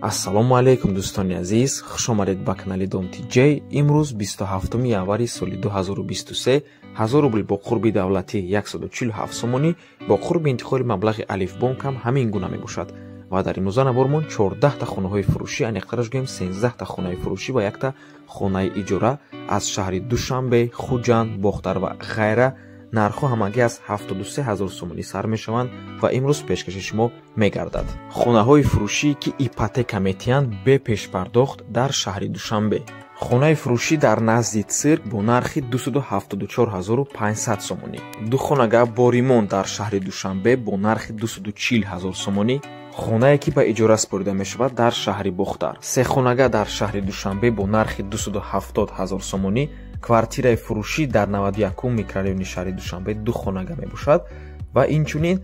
Ассалому алайкум дӯстони азиз, хуш омадед ба канали Дом ТЖ. Имрӯз 27 январи соли 2023, 1000 рубл бо қурби давлатӣ 147 сомонӣ, бо қурби интиқоли маблағи Алифбонк ҳам ҳамин гуна мебошад. Ва дар имрӯза навормон 14 та хонаҳои фурӯшӣ, аниқтараш гӯем 13 та хонаи фурӯшӣ ва якта хонаи иҷора аз шаҳри Душанбе, Хуҷанд, Бохтар ва ғайра. Нархҳо ҳамагӣ аз 73 ҳазор сомонӣ сар мешаванд ва имрӯз пешкаши шумо мегардад. Хонаҳои фурӯшӣ, ки ипотека метиҳанд бе пешпардохт дар шаҳри Душанбе. Хонаи фурӯшӣ дар назди цирк бо нархи 274 500 сомонӣ. Ду хонага бо ремонт дар шаҳри Душанбе бо нархи 240 ҳазор сомонӣ. Хонае, ки ба иҷора супорида мешавад дар шаҳри Бохтар. Се хонага дар шаҳри Душанбе бо нархи 270 ҳазор сомонӣ. Квартираи фурӯшӣ дар 91 микрорайони шаҳри Душанбе ду хонага мебошад ва инчунин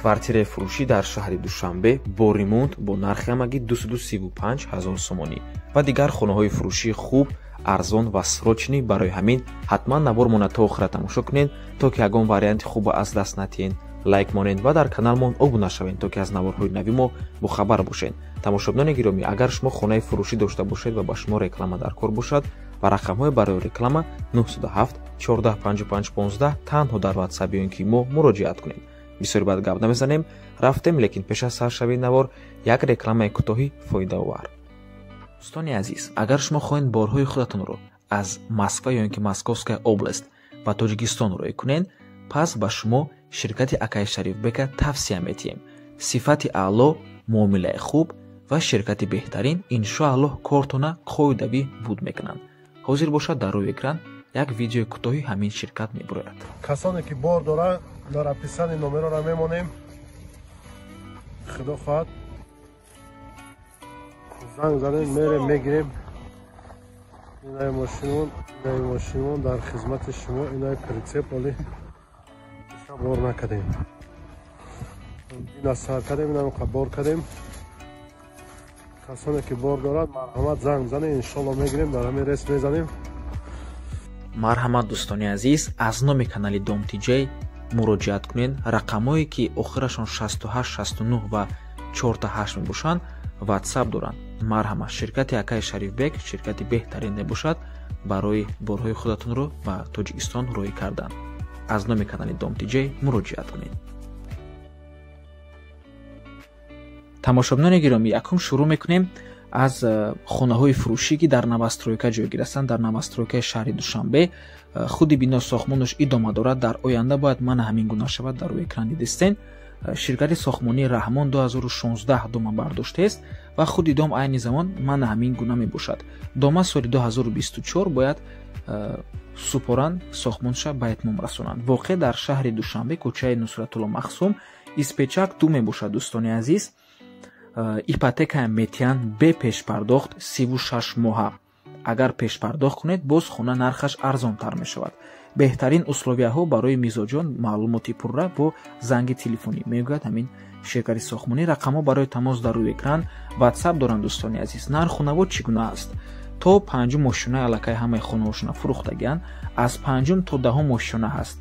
квартираи фурӯшӣ дар шаҳри Душанбе бо ремонт бо нархи ҳамагӣ 235 ҳазор сомонӣ ва дигар хонаҳои фурӯшии хуб, арзон ва срочный. Барои ҳамин ҳатман навормона то охира тамошо кунед, то ки ягон варианти хубро аз даст натиҳед. Лайк монед ва дар каналмон обуна шавед, то ки аз наворҳои нави мо бохабар бошед. Тамошобинони гиромӣ, агар шумо хонаи фурӯшӣ дошта бошед ва ба шумо реклама дар кор бошад, ба рақамҳои барои реклама 907 14 55 15 танҳо дар WhatsApp ё ин ки мо муроҷиат кунед. Бисёри баъд гап намезанем, рафтем, лекин пеш аз саршавии навор як рекламаи кӯтоҳи фоидаовар. Дӯстони азиз, агар шумо хоҳед борҳои худатонро аз Москва ё ин ки Московская область ба Тоҷикистон роҳӣ кунед, пас ба шумо ширкати Акаи Шарифбека тавсия метиҳем. Сифати аъло, муомилаи хуб ва ширкати беҳтарин, иншоаллоҳ кортона қоидавӣ буд мекунанд. Ҳозир бошад, дар рӯи экран як видеои кӯтоҳи ҳамин ширкат мебурояд. Касоне ки бор доранд, дар описании номерора мемонем. Худо хоҳад, занг занем, мерем, мегирем. Инаи мошинмон, инаи мошинмон дар хизмати шумо, инаи прицеп. Оли бор накардем, ина сар кардем, ина бор кардем. Касоне ки бор дорад, марҳамат, занг занем, иншолло мегирем, дар ҳамин рейс мезанем. Марҳамат, дӯстони азиз, аз номи канали Дом ТЖ муроҷиат кунед. Рақамҳое, ки охирашон 68, 69 ва 48 мебошанд, WhatsApp доранд. Марҳамат, ширкати Акаи Шарифбек ширкати беҳтарин мебошад барои борҳои худатонро ба Тоҷикистон роҳӣ кардан. Аз номи канали Дом ТЖ муроҷиат кунед. Тамошобинони гиромӣ, якум шурӯъ мекунем аз хонаҳои фурӯшӣ, ки дар новостройка ҷойгир ҳастанд, дар новостройкаи шаҳри Душанбе. Худи бино сохтмонаш идома дорад, дар оянда бояд мана ҳамин гуна шавад. Дар рӯи экран дидистен, ширкати сохтмонии Раҳмон 2016 дома бардоштааст ва худи дом айни замон мана ҳамин гуна мебошад. Дома соли 2024 бояд супоранд, сохтмонша ба итмом расонанд. Воқеъ дар шаҳри Душанбе, кӯчаи Нусратулло Махсум, Испечак 2 мебошад. Дӯстони азиз, ипотека метиҳанд бе пешпардохт 36 моҳа. Агар пешпардохт кунед, боз хона нархаш арзонтар мешавад. Беҳтарин условияҳо барои мизоҷон, маълумоти пурра бо занги телефонӣ, мегӯяд ҳамин ширкати сохтмонӣ. Рақамҳо барои тамос дар рӯи экран, WhatsApp доранд. Дӯстони азиз, нарху наво чӣ гуна аст? То панҷум ошёна аллакай ҳамаи хонаҳошона фурӯхтагианд. Аз панҷум то даҳум ошёна ҳаст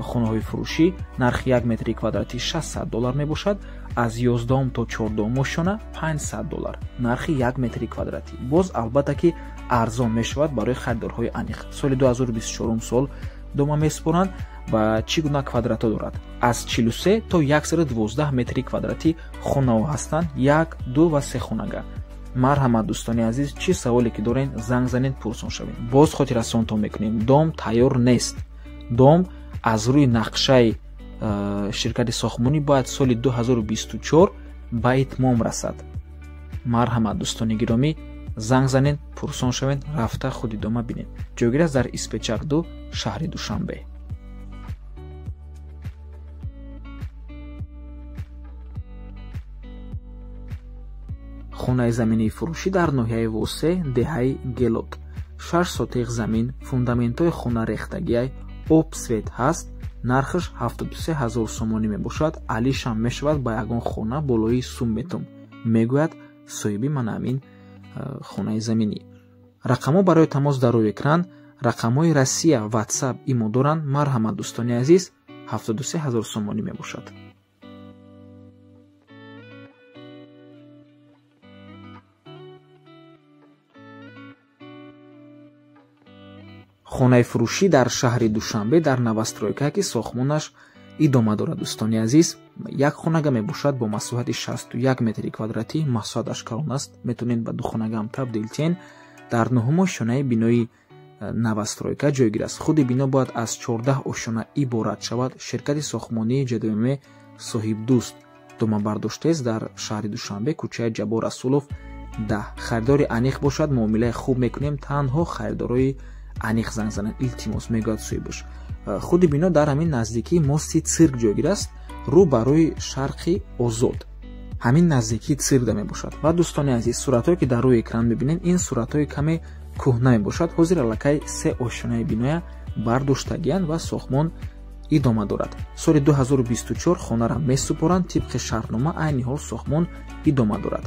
хонаҳои фурӯшӣ, нархи як метри квадратӣ 600 доллар мебошад. Аз 11-ум то 14-ум ошёна 500 доллар нархи як метри квадратӣ. Боз албатта ки арзон мешавад барои харидорҳои аниқ. Соли 2024 сол дома месупоранд. Ва чӣ гуна квадратҳо дорад? Аз 43 то 112 метри квадратӣ хонаҳо ҳастанд, як, ду ва се хонага. Марҳамат, дӯстони азиз, чӣ саволе ки доред, занг занед, пурсон шавед. Боз хотиррасонтон мекунем, дом тайёр нест. Дом аз рӯи нақшаи ширкати сохтмонӣ бояд соли 2024 ба итмом расад. Марҳамат, дӯстони гиромӣ, занг занед, пурсон шавед, рафта худи дома бинед. Ҷойгир аст дар Испечак 2, шаҳри Душанбе. Хонаи заминии фурӯшӣ дар ноҳияи Восе, деҳаи Гелот, 6 сотиқ замин, фундаментҳои хона рехтагиай, об, свет ҳаст. Нархаш 73 ҳазор сомонӣ мебошад. Алишам мешавад ба ягон хона болои сум метум, мегӯяд соҳиби мана ҳамин хонаи заминӣ. Рақамҳо барои тамос дар рӯи экран, рақамҳои Россия, WhatsApp, имо доранд. Марҳамат, дӯстони азиз, 73 ҳазор сомонӣ мебошад. Хонаи фурӯшӣ дар шаҳри Душанбе дар новостройка, ки сохтмонаш идома дорад. Дӯстони азиз, як хонага мебошад бо масоҳати 61 метри квадратӣ. Масоҳаташ калон аст, метавонед ба ду хонага ҳам табдил диҳед. Дар нуҳум ошёнаи бинои новостройка ҷойгир аст. Худи бино бояд аз 14 ошёна иборат шавад. Ширкати сохтмонии ЖДМ Соҳибдӯст домабардоштест дар шаҳри Душанбе, кӯчаи Ҷаббор Расулов 10. Харидори аниқ бошад, муомилаи хуб мекунем. Танҳо харидорои аниқ занг зананд, илтимос, мегӯяд соҳибаш. Худи бино дар ҳамин наздикии мости цирк ҷойгир аст, рӯ барои шарқи озод, ҳамин наздикии циркда мебошад. Ва дӯстони азиз, суратҳое ки дар рӯи экран мебинед, ин суратҳои каме кӯҳна мебошад. Ҳозир аллакай 3 ошёнаи биноя бардоштагиянд ва сохтмон идома дорад. Соли 2024 хонара месупоранд тибқи шартнома. Айни ҳол сохтмон идома дорад.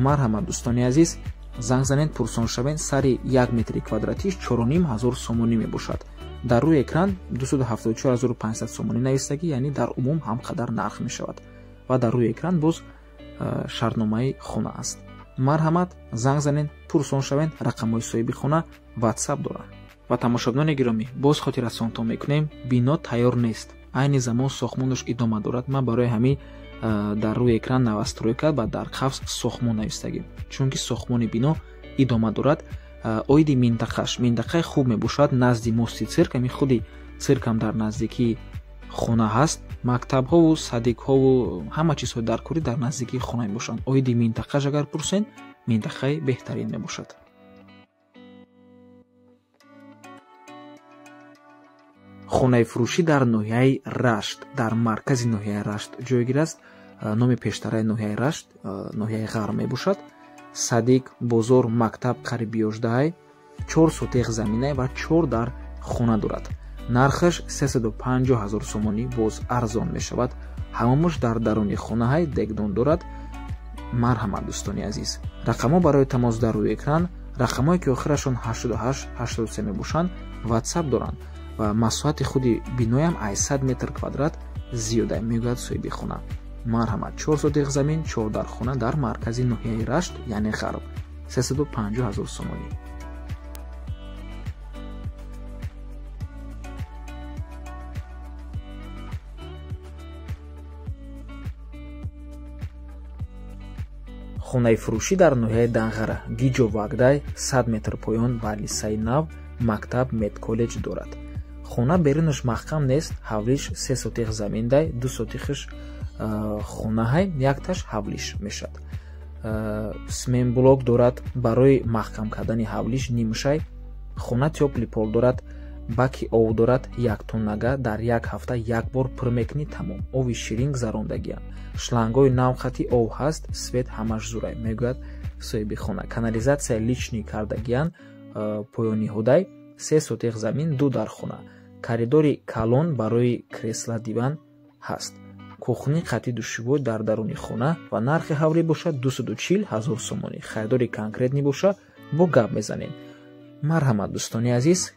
Марҳамат, дӯстони азиз, занг занед, пурсон шавед. Сари 1 метри квадратиш 4500 сомонӣ мебошад. Дар рӯи экран 274500 сомонӣ навистагӣ, яъне дар умум ҳам қадар нарх мешавад. Ва дар рӯи экран боз шартномаи хона аст. Марҳамат, занг занед, пурсон шавед. Рақамҳои соҳиби хона WhatsApp доранд. Ва тамошобинони гиромӣ, боз хотиррасонтон мекунем, бино тайёр нест. Айни замон сохтмонаш идома дорад. Ман барои ҳамин дар рӯи экран новостройка ва дар қавс сохтмон навистагим, чунки сохтмони бино идома дорад. Оиди минтақаш, минтақаи хуб мебошад, назди мости цирк. Ҳамин худи циркам дар наздикии хона ҳаст. Мактабҳову садикҳову ҳама чизҳои даркорӣ дар наздикии хона мебошанд. Оиди минтақаш агар пурсен, минтақаи беҳтарин мебошад. Хонаи фурӯшӣ дар ноҳияи Рашт, дар маркази ноҳияи Рашт ҷойгир аст. Номи пештараи ноҳияи Рашт ноҳияи Ғарб мебошад. Садик, бозор, мактаб қариби 11, 4 сотех замина ва 4 дар хона дорад. Нархаш 350 000 сомонӣ, боз арзон мешавад. Ҳамамош дар даруни хонаҳай дегдон дорад. Марҳамат, дӯстони азиз, рақамҳо барои тамос дар рӯи экран, рақамҳое ки охирашон 88 83 мебошанд, WhatsApp доранд. Ва масоҳати худи биноям 800 метр квадрат зиёда, мегӯяд соҳиби хона. Марҳамат, 4 сотех замин, 4 дар хона дар маркази ноҳияи Рашт, яъне Ғарб, 350 000 сомонӣ. Хонаи фурӯшӣ дар ноҳияи Данғара, Гиҷо Вагдай, 100 метр поён ба лисаи нав, мактаб, медколлеҷ дорад. Хона берунаш маҳкам нест, ҳавлиш 3 сотих замин дай, 2 сотихаш хонаҳай, якташ ҳавлиш мешавад. Сменблок дорад барои маҳкам кардани ҳавлиш нимшай. Хона тёплый пол дорад, баки ов дорад, 1 тоннага дар як ҳафта як бор пур мекунӣ, тамом. Ови ширин гузарондагиам. Шлангҳои навхати ов ҳаст, свет ҳамаш зурай, мегӯяд соҳиби хона. Канализатсия личный кардагиян, поёни ҳудай, 3 сотих замин, 2 дар хона. Коридори калон барои кресла, диван ҳаст. Кухни қати душевой дар даруни хона ва нархи ҳавлӣ бошад 240 000 сомонӣ. Харидори конкретни боша, бо гап мезанем. Марҳамат, дӯстони азиз,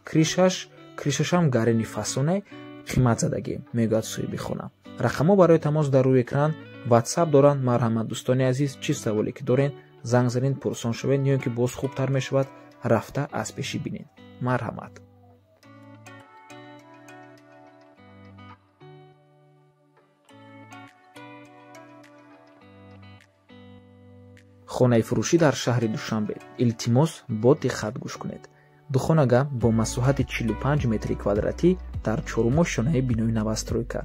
кришашам гарини фасоне, қимат задагӣ, мегӯяд соҳиби хона. Рақамҳо барои тамос дар рӯи экран, WhatsApp доранд. Марҳамат, дӯстони азиз, чӣ саволе ки дорен, занг занед, пурсон шавед, ё ин ки боз хубтар мешавад рафта аз пешӣ бинед. Марҳамат. Хонаи фурӯшӣ дар шаҳри Душанбе. Илтимос, бо диққат гӯш кунед. Духонага бо масоҳати 45 метри квадратӣ дар чорум ошёнаи бинои новостройка.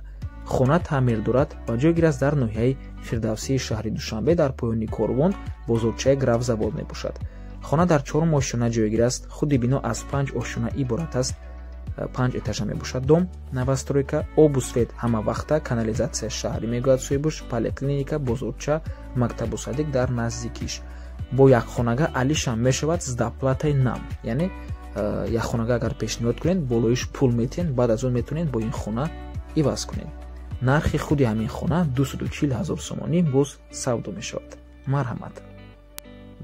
Хона таъмир дорад ва ҷойгир аст дар ноҳияи Фирдавсии шаҳри Душанбе, дар поёни корвон, бозорчаи Графзавод мебошад. Хона дар чорум ошёна ҷойгир аст. Худи бино аз 5 ошёна иборат аст. 5 этажа мебошад дом. Новостройка, обу свет ҳама вақта, канализатсия шаҳрӣ, мегӯяд соҳибуш, поликлиника, бозорча, мактабу садик дар наздикиш. Бо якхонага алишам мешавад с доплатай нам, яъне якхонага агар пешниҳод кунед, болоиш пул метиҳед, баъд аз он метавонед бо ин хона иваз кунед. Нархи худи ҳамин хона 240 000 сомонӣ, боз савдо мешавад. Марҳамат.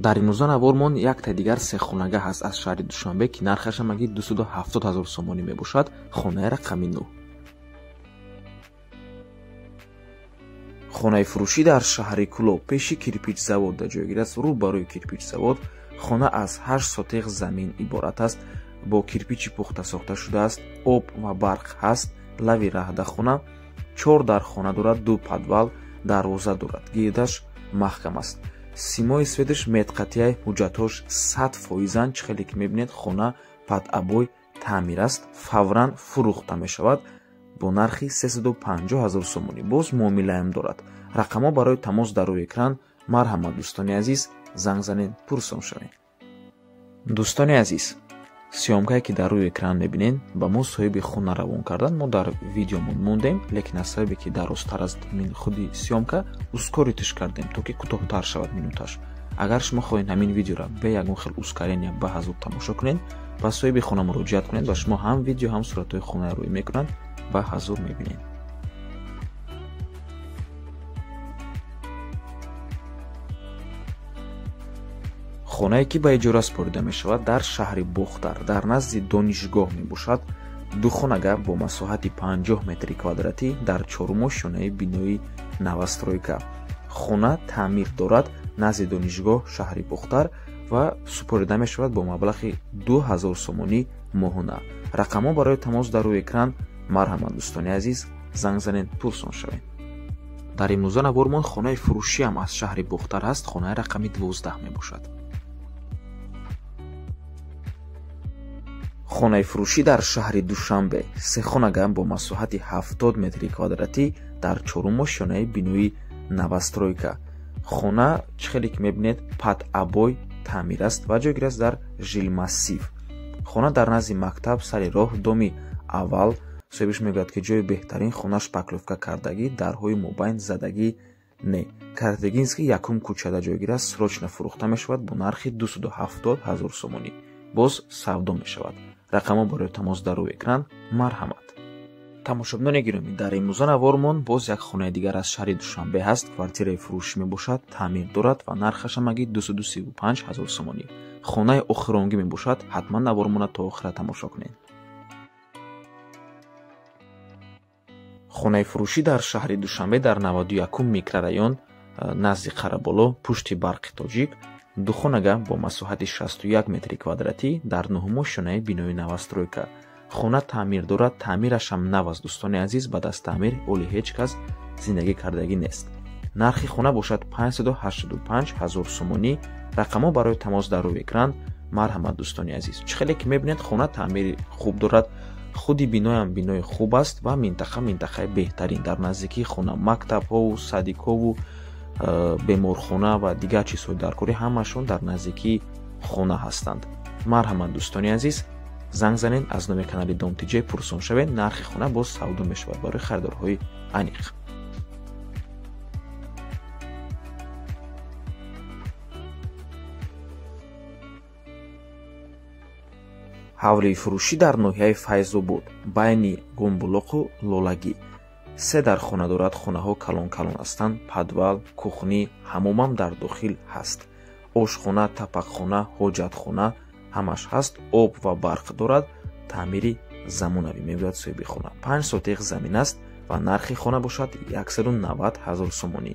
Дар имрӯза навормон якта дигар сехонага ҳаст аз шаҳри Душанбе, ки нархаш ҳамагӣ 270 000 сомонӣ мебошад. Хонаи рақами 9. Хонаи фурӯшӣ дар шаҳри Кӯлоб, пеши кирпичзавод ҷойгир аст, рӯ барои кирпичзавод. Хона аз 8 сотех замин иборат аст Бо кирпичи пухта сохта шудааст. Об ва барқ ҳаст. Лави раҳда хона. 4 дар хона дорад, 2 подвал, дарвоза дорад. Гирдаш маҳкам аст. Симои светаш метқатияй, ҳуҷҷатҳош 100%. Чӣ хеле ки мебинед, хона под обой таъмир аст, фавран фурӯхта мешавад бо нархи 350 000 сомонӣ. Боз муомилаам дорад. Рақамҳо барои тамос дар рӯи экран. Марҳамат, дӯстони азиз, занг занед, пурсон шавед. Дӯстони азиз, съёмкае ки дар рӯи экран мебинед, ба мо соҳиби хона равон кардан. Мо дар видеомон мондем, лекин аз сабабе ки дарозтар аст худи съёмка, ускориташ кардем, то ки кӯтоҳтар шавад минуташ. Агар шумо хоҳед ҳамин видеоро бе ягон хел ускорения ба ҳазур тамошо кунед, ба соҳиби хона муроҷиат кунед ва шумо ҳам видео, ҳам суратҳои хонаро рӯй мекунанд ва ҳазур мебинед. Хонае ки ба иҷора супорида мешавад дар шаҳри Бохтар, дар назди донишгоҳ мебошад. Ду хонага бо масоҳати 50 метри квадратӣ дар чорумошёнаи бинои новостройка. Хона таъмир дорад, назди донишгоҳ, шаҳри Бохтар, ва супорида мешавад бо маблағи 2000 сомонӣ моҳона. Рақамҳо барои тамос дар рӯи экран. Марҳамат, дӯстони азиз, занг занед, пурсон шавед. Дар имрӯза навормон хонаи фурӯшиам аз шаҳри Бохтар ҳаст. Хонаи рақами 12 мебошад. Хонаи фурӯшӣ дар шаҳри Душанбе, се хонага бо масоҳати 70 метри квадратӣ дар чорумошёнаи бинои новостройка. Хона чӣ хеле ки мебинед, под обой таъмир аст ва ҷойгир аст дар жилмассив. Хона дар назди мактаб, сари роҳ, доми аввал. Соҳибаш мегӯяд, ки ҷои беҳтарин, хона шпаклёвка кардагӣ, дарҳои мобайн задагӣ не. Картегинский якум кӯчада ҷойгир аст, срочно фурӯхта мешавад бо нархи 270 000 сомонӣ. Боз савдо мешавад. Рақамҳо барои тамос дар рӯи экран. Марҳамат. Тамошобинони гиромӣ, дар имрӯза навормон боз як хонаи дигар аз шаҳри Душанбе ҳаст. Квартираи фурӯшӣ мебошад, таъмир дорад ва нархаш ҳамагӣ 235 000 сомонӣ. Хонаи охиронгӣ мебошад. Ҳатман навормона то охира тамошо кунед. Хонаи фурӯшӣ дар шаҳри Душанбе дар 91 микрорайон, назди Қараболо, пушти барқи тоҷик. Ду хонага бо масоҳати 61 метри квадратӣ дар нуҳумошёнаи бинои новостройка. Хона таъмир дорад, таъмираш ҳам нав аст, дӯстони азиз. Баъд аз таъмир оли ҳеҷ кас зиндагӣ кардагӣ нест. Нархи хона бошад 585 000 сомонӣ. Рақамҳо барои тамос дар рӯи экран. Марҳамат, дӯстони азиз. Чӣ хеле ки мебинед, хона таъмири хуб дорад. Худи биноям бинои хуб аст ва минтақа минтақаи беҳтарин. Дар наздикии хона мактабҳову садикҳову беморхона ва дигар чизҳои даркорӣ ҳамашон дар наздикии хона ҳастанд. Марҳамат, дӯстони азиз, занг занед, аз номи канали Дом ТЖ пурсон шавед. Нархи хона боз савдо мешавад барои харидорҳои аниқ. Ҳавлии фурӯшӣ дар ноҳияи Файзобод, байни Гумбулоқу Лолагӣ. Се дар хона дорад. Хонаҳо калон-калон ҳастанд. Подвал, кухни, ҳамомам дар дохил ҳаст. Ошхона, тапақхона, ҳоҷатхона ҳамаш ҳаст. Об ва барқ дорад. Таъмири замонавӣ, мегӯяд соҳиби хона. 5 сотиқ замин аст ва нархи хона бошад 190 000 сомонӣ.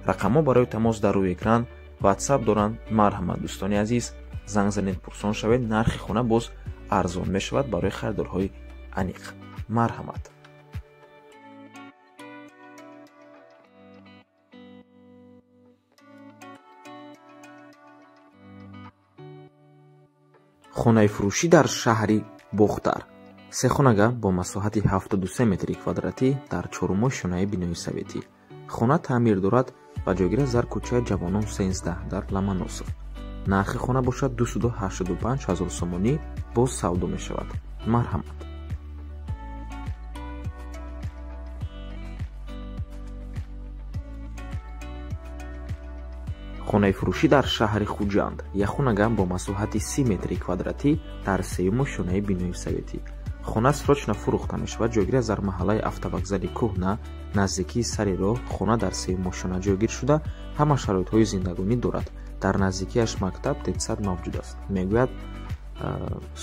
Рақамҳо барои тамос дар рӯи экран. WhatsApp доранд. Марҳамат, дӯстони азиз, занг занед, пурсон шавед. Нархи хона боз арзон мешавад барои харидорҳои аниқ. Марҳамат. Хонаи фурӯшӣ дар шаҳри Бохтар, се хонага бо масоҳати 73 метри квадратӣ дар чорумошёнаи бинои советӣ. Хона таъмир дорад ва ҷойгир аст дар кӯчаи Ҷавонон 13 дар Ломоносов. Нархи хона бошад 285 000 сомонӣ, боз савдо мешавад. Марҳамат. Хонаи фурӯшӣ дар шаҳри Хуҷанд, як хонага бо масоҳати 30 метри квадратӣ дар сеюмошёнаи бинои советӣ. Хона срочно фурӯхта мешавад. Ҷойгир аст дар маҳаллаи автовокзали кӯҳна, наздикии сари роҳ. Хона дар сеюмошёна ҷойгир шуда, ҳама шароитҳои зиндагонӣ дорад. Дар наздикиаш мактаб, детсад мавҷуд аст, мегӯяд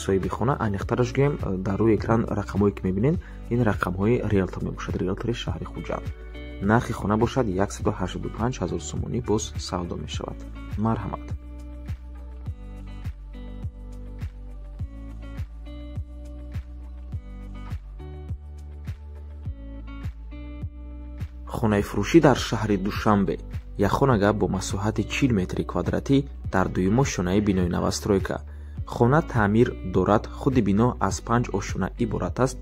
соҳиби хона. Аниқтараш гӯем, дар рӯи экран рақамҳое ки мебинед, ин рақамҳои риелтор мебошад, риелтори шаҳри Хуҷанд. Нархи хона бошад 185 000 сомонӣ, боз савдо мешавад. Марҳамат. Хонаи фурӯшӣ дар шаҳри Душанбе. Як хонага бо масоҳати 40 метри квадратӣ дар дуюм ошёнаи бинои новостройка. Хона таъмир дорад, худи бино аз 5 ошёна иборат аст,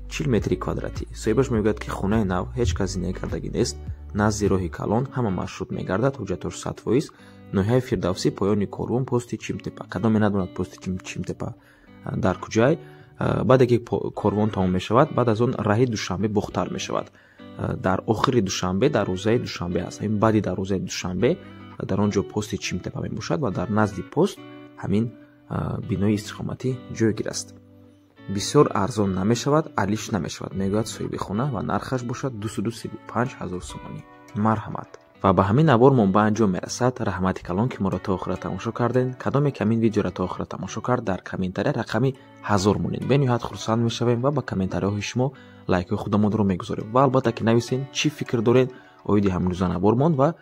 40 метри квадратӣ. Соҳибаш мегӯяд, ки хонаи нав, ҳеҷ кас зиндагӣ кардагӣ нест, назди роҳи калон, ҳама маршрут мегардад, ҳуҷҷатош 100%. Ноҳияи Фирдавсӣ, поёни корвон, пости Чимтепа. Кадоме надонад пости Чимтепа дар куҷай, баъде ки корвон тамом мешавад, баъд аз он раҳи Душанбе Бохтар мешавад. Дар охири Душанбе, дарвозаи Душанбе аст. Ҳамин баъди дарвозаи Душанбе дар он ҷо пости Чимтепа мебошад ва дар назди пост ҳамин бинои истиқоматӣ ҷойгир аст. Бисёр арзон намешавад, алиш намешавад, мегӯяд соҳиби хона, ва нархаш бошад 235 ҳазор сомонӣ. Марҳамат. Ва ба ҳамин навормон ба анҷом мерасад. Раҳмати калон, ки моро то охира тамошо кардем. Кадоме ки ҳамин видеоро то охира тамошо кард, дар комментария рақами 1000 монед. Бениҳоят хурсанд мешавем ва ба комментарияҳои шумо лайкҳои худамонро мегузорем. Ва албатта ки нависен, чӣ фикр доред оиди ҳамрӯза навормон ва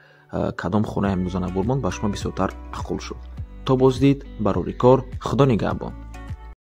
кадом хонаи ҳамрӯза навормон ба шумо бисёртар маъқул шуд. То боздид, барори кор, Худо нигаҳбон.